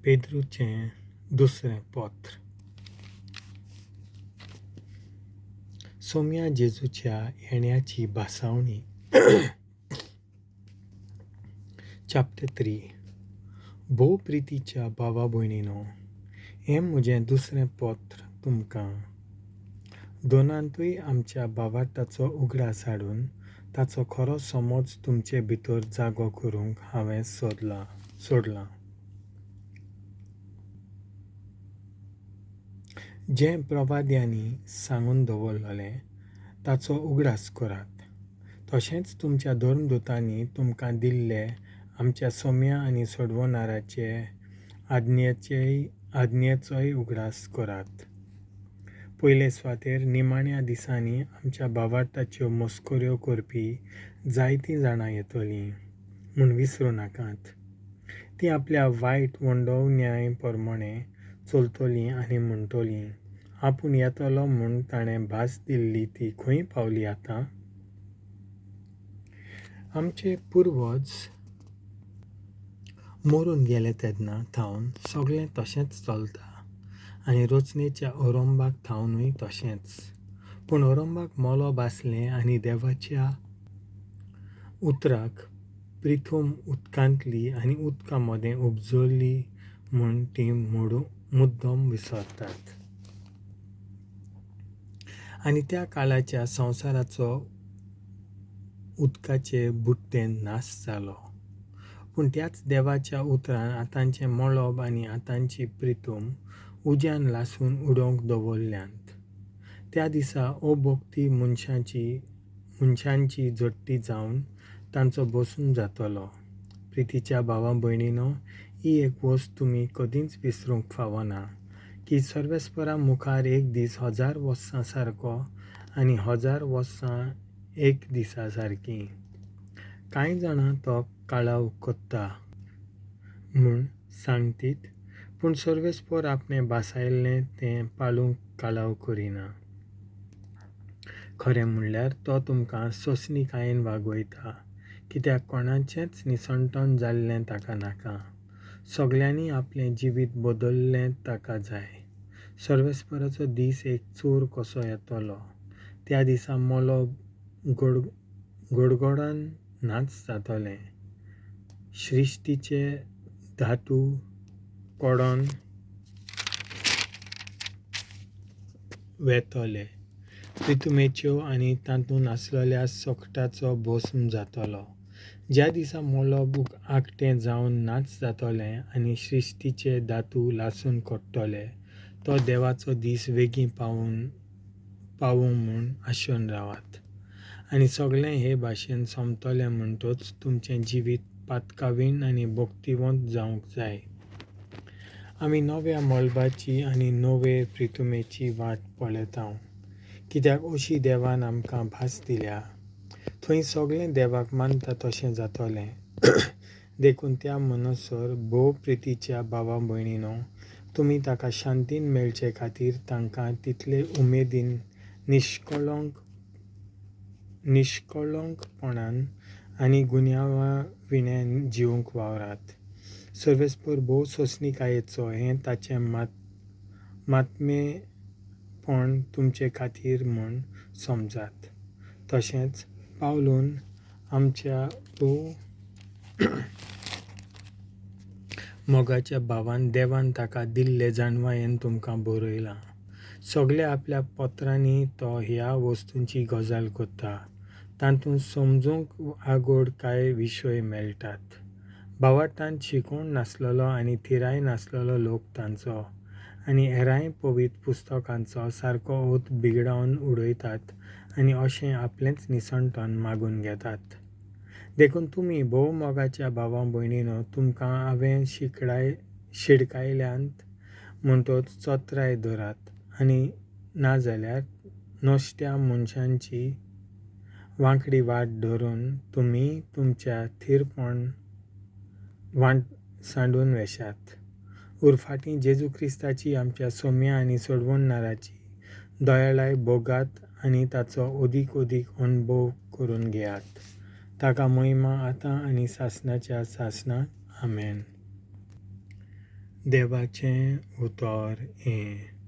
पेद्रूचें दुसरें पत्र. सोम्या जेजूच्या येण्याची भासावणी. चॅप्टर 3. भोव प्रितीच्या भावा भयणीनो, हें म्हजें दुसरें पत्र तुमकां. दोनांतूय आमच्या भावार्थाचो उगडास हाडून ताचो खरो समज तुमचे भितर जागो करूंक हांवें सोडलां. जें प्रवाद्यांनी सांगून दवरलें ताचो उगडास करात. तशेंच तुमच्या धर्मदुतांनी तुमकां दिल्ले आमच्या सोम्या आनी सोडवणाराचे आज्ञेचोय उगडास करात. पयले सुवातेर निमाण्या दिसांनी आमच्या भावार्थाच्यो मस्कऱ्यो करपी जायतीं जाणां येतलीं म्हूण विसरूं नाकात. तीं आपल्या वायट वंडोवण्याय प्रमाणें चलतलीं आनी म्हणटलीं, आपूण येतलो म्हूण ताणें भास दिल्ली ती खंय पावली आतां? आमचे पुर्वज मरून गेले तेन्ना थावन सगळें तशेंच चलता आनी रचनेच्या अरंभाक थावनूय तशेंच. पूण अरंभाक मळब आसलें आनी देवाच्या उतराक प्रिथूम उदकांतली आनी उदका मदें उपजली म्हूण तीं मुद्दम विसरतात. आनी त्या काळाच्या संवसाराचो उदकाचे बुट्टेन नाश जालो. पूण त्याच देवाच्या उतरान आतांचें मळब आनी आतांची प्रिथूम उज्यान लासून उडोवंक दवरल्यांत. त्या दिसा अभक्ती मनशांची झडटी जावन तांचो बसून जातलो. प्रितीच्या भावा भयणीनो, ही एक वस्त तुमी कदींच विसरूंक फावना की सर्वेस्परा मुखार एक दीस 1000 वर्सां सारको आनी 1000 वर्सां एक दिसा सारकी. कांय जाणां तो काळाव कोत्ता म्हूण सांगतीत, पूण सर्वेस्पर आपणें भासायल्लें तें पाळूंक काळाव करिना. खरें म्हणल्यार तो तुमकां सोंसणीकायेन वागयता, कित्याक कोणाचेंच निसणटण जाल्लें ताका नाका. सगल्यांनी आपलें जिवीत बदल्लें ताका जाय. सर्वेस्पराचो दीस एक चोर कसो येतलो. त्या दिसा मळब गडगडान नाच जातलें, सृश्टीचे धातू कडोन वेतले, प्रिथुमेच्यो आनी तातूंत आसलेल्या सकटाचो भस्म जातलो. ज्या दिसा मळब आगटें जावन नाच जातलें आनी सृश्टीचे धातू लासून कडटले, तो देवाचो दीस वेगीं पावूं म्हूण आशेवन रावात. आनी सगळें हे भाशेन सोंपतलें म्हणटच तुमचें जिवीत पातकावीण आनी भक्तिवंत जावंक जाय. आमी नव्या मळबाची आनी नवे प्रिथुमेची वाट पळयता, कित्याक अशी देवान आमकां भास दिल्या. थंय सगळें देवाक मानता तशें जातलें. देखून त्या मनसर भोव प्रितीच्या भावा भयणीनो, तुमी ताका शांतीन मेळचे खातीर तांकां तितले उमेदीन निश्कळंकपणान आनी गुन्यांवा विणें जिवंक वावरात. सर्वेस्पर भोव सोंसणीकायेचो हें ताचें मात्मेपण तुमचे खातीर म्हूण समजात. तशेंच पावलून आमच्या भोव मोगाच्या भावान देवान ताका दिल्ले जाणवायेन तुमकां बरयलां. सगल्या आपल्या पत्रांनी तो ह्या वस्तूंची गजाल करता. तातूंत समजूंक आगोड कांय विशय मेळटात. भावार्थांत शिकोवण नासलेलो आनी थिराय नासलेलो लोक तांचो आनी हेरांय पवित्र पुस्तकांचो सारको अर्थ बिगडावन उडयतात आनी अशें आपलेंच निसणटण मागून घेतात. देखून तुमी भोव मोगाच्या भावा भयणीनो, तुमकां हांवें शिडकायल्यांत म्हणटच चत्राय धरात आनी नाजाल्यार नश्ट्या मनशांची वांकडी वाट धरून तुमी तुमच्या थिरपण वाट सांडून वेशात. उरफाटी जेजू क्रिस्ताची आमच्या सोम्या आनी सोडवणाराची दयाळाय भोगात आनी ताचो अदीक अदीक अणभव करून घेयात. ताका महिमा आतां आनी सासणाच्या सासणाक. आमेन. देवाचें उतर हें.